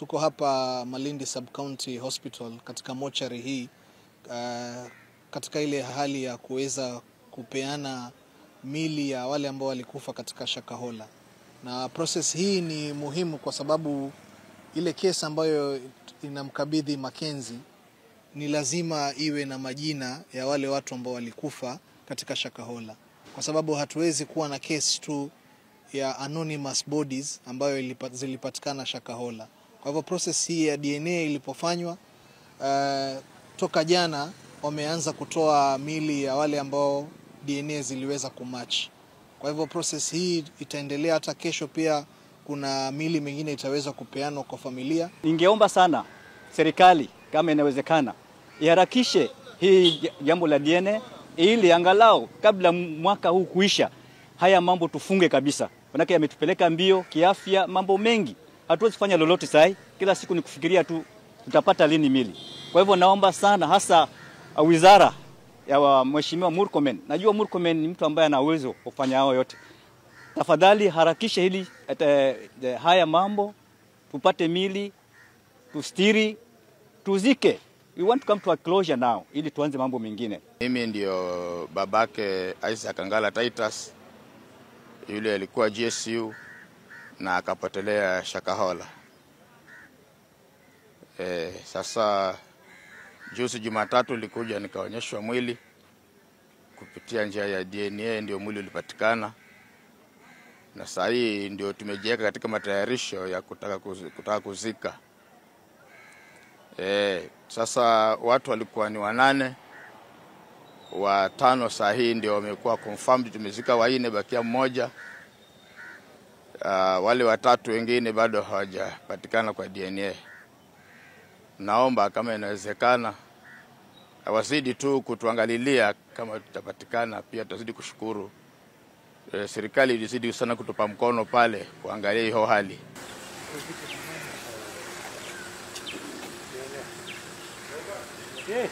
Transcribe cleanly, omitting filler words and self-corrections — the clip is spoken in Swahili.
Tuko hapa Malindi Sub County Hospital katika mochari hii, katika ile hali ya kuweza kupeana mili ya wale ambao walikufa katika Shakahola. Na process hii ni muhimu kwa sababu ile kesi ambayo inamkabidhi Mackenzie ni lazima iwe na majina ya wale watu ambao walikufa katika Shakahola, kwa sababu hatuwezi kuwa na case tu ya anonymous bodies ambayo zilipatikana Shakahola. Kwa hivyo process hii ya DNA ilipofanywa, toka jana wameanza kutoa mili ya wale ambao DNA ziliweza kumatch. Kwa hivyo process hii itaendelea hata kesho, pia kuna mili mingine itaweza kupeanwa kwa familia. Ningeomba sana serikali kama inawezekana iharakishe hii jambo la DNA ili angalau kabla mwaka huu kuisha haya mambo tufunge kabisa. Manake yametupeleka mbio kiafya, mambo mengi. Hatuwezi kufanya lolote sahi, kila siku ni kufikiria tu tutapata lini mili. Kwa hivyo naomba sana hasa wizara ya Mheshimiwa Murkomen. Najua Murkomen ni mtu ambaye ana uwezo wa kufanya hayo yote. Tafadhali harakisha hili haya mambo, tupate mili, tustiri, tuzike. We want to come to a closure now ili tuanze mambo mengine. Mimi ndio babake Isaac Angala Titus, yule alikuwa GSU na akapotelea Shakahola. Sasa juzi Jumatatu nilikuja nikaonyeshwa mwili kupitia njia ya DNA, ndio mwili ulipatikana. Na sasa hii ndio tumejiweka katika matayarisho ya kutaka kuzika. Sasa watu walikuwa ni 8, 5 saa hii ndio wamekuwa confirmed, tumezika 4, bakia 1. Wale 3 wengine bado hawajapatikana kwa DNA. Naomba kama inawezekana wazidi tu kutuangalilia, kama tutapatikana pia tutazidi kushukuru. Serikali ilizidi sana kutupa mkono pale kuangalia hiyo hali. Yeah.